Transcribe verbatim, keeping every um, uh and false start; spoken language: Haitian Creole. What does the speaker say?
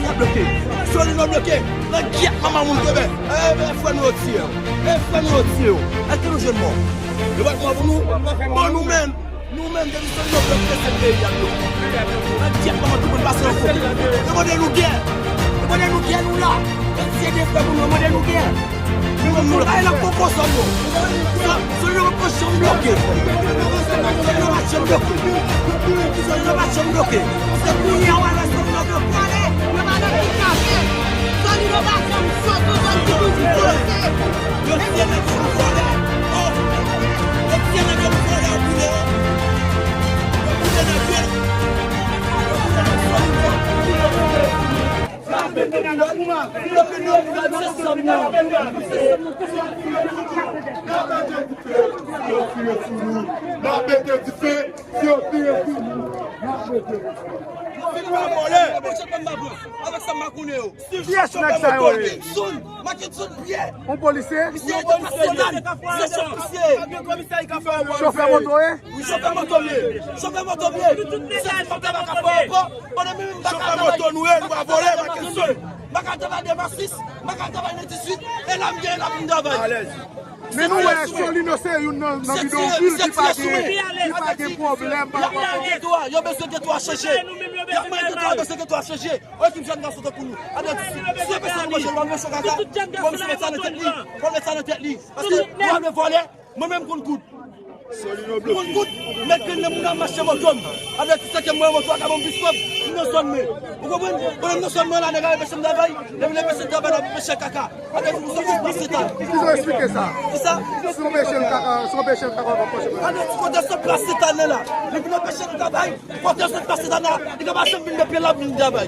Y ap bloke. Solino bloke. Nan gyèt manman moun kenbe. E, e, frè nou yo tiye yo. E, frè nou yo tiye yo. Èske nou jwenn mò? Yo bat mò pou nou? Bon, nou menm, nou menm, depi Solino bloke, se peyi a bloke. Nan gyèt manman tout moun pase yon kote. Yo mande nou gè. Yo mande nou gè, nou la. Yo tiye de frè pou nou, yo mande nou gè. Nou menm nou la. Ay, la poko sòm yo. Sa, Solino pa janm bloke. Solino pa janm bloke. Solino pa janm bloke. Se kounye a w a wè Solino bloke. Pale, yo pa nan ki kafe. Solino pa janm sot, ou konn ki toujou poze. Yo tiye nèg yo pou vòlè. Oh. Yo tiye nèg yo pou vòlè, yo boule yo. Yo boule nèg yo. Yo boule nèg Solino. N ap mete dife, si yo tire sou nou, n ap mete dife. Fin pa vòlè. Avèk sa m pa konnen yo. Kiyès nèg sa yo ye? Makenson, Makenson, pye. On polisye? Misye te pase nan. Se chofè misye. Chofè moto ye? Wi, chofè moto m ye. Chofè moto m ye. Se ti chofè baka fò ankò. Pandan menm baka travay. Chofè moto nou ye, nou pa vòlè, Makenson. Baka travay de masis, baka travay nan dizuit, e la m gen, la m travay. Alèz. Men nou wè Solino se youn nan, nan bidonvil ki pa gen, ki pa gen pwoblèm pa rapò. Yo bezwen geto a chanje. Y ap mande geto a, bezwen geto a chanje. Ekip jèn gason tankou nou. Atè, si, si yo bezwen nou manje, nou pa manje kaka. Fò misye met sa nan tèt li. Fò met sa nan tèt li. Paske nou ap vòlè, mwen menm konn koud. Konn koud, met grenn nan moun nan mache moto m. Avètise ke mwen moto a ka ban m plis kòb, m nan zòn mwen. Ou konprann? Pandan m nan zòn mwen la, nèg a anpeche m travay. Depi l anpeche m travay, l ap anpeche kaka. Avètise m soti plas Sentàn. Kijan w eksplike sa? Kisa? Si w anpeche l kaka, si w anpeche l kaka, w ap anpeche m travay. Avètise kote sot plas Sentàn nan la. Li vin anpeche m travay. Kote sot plas Sentàn nan la, li ka pa janm vin nan pye l ap vin travay.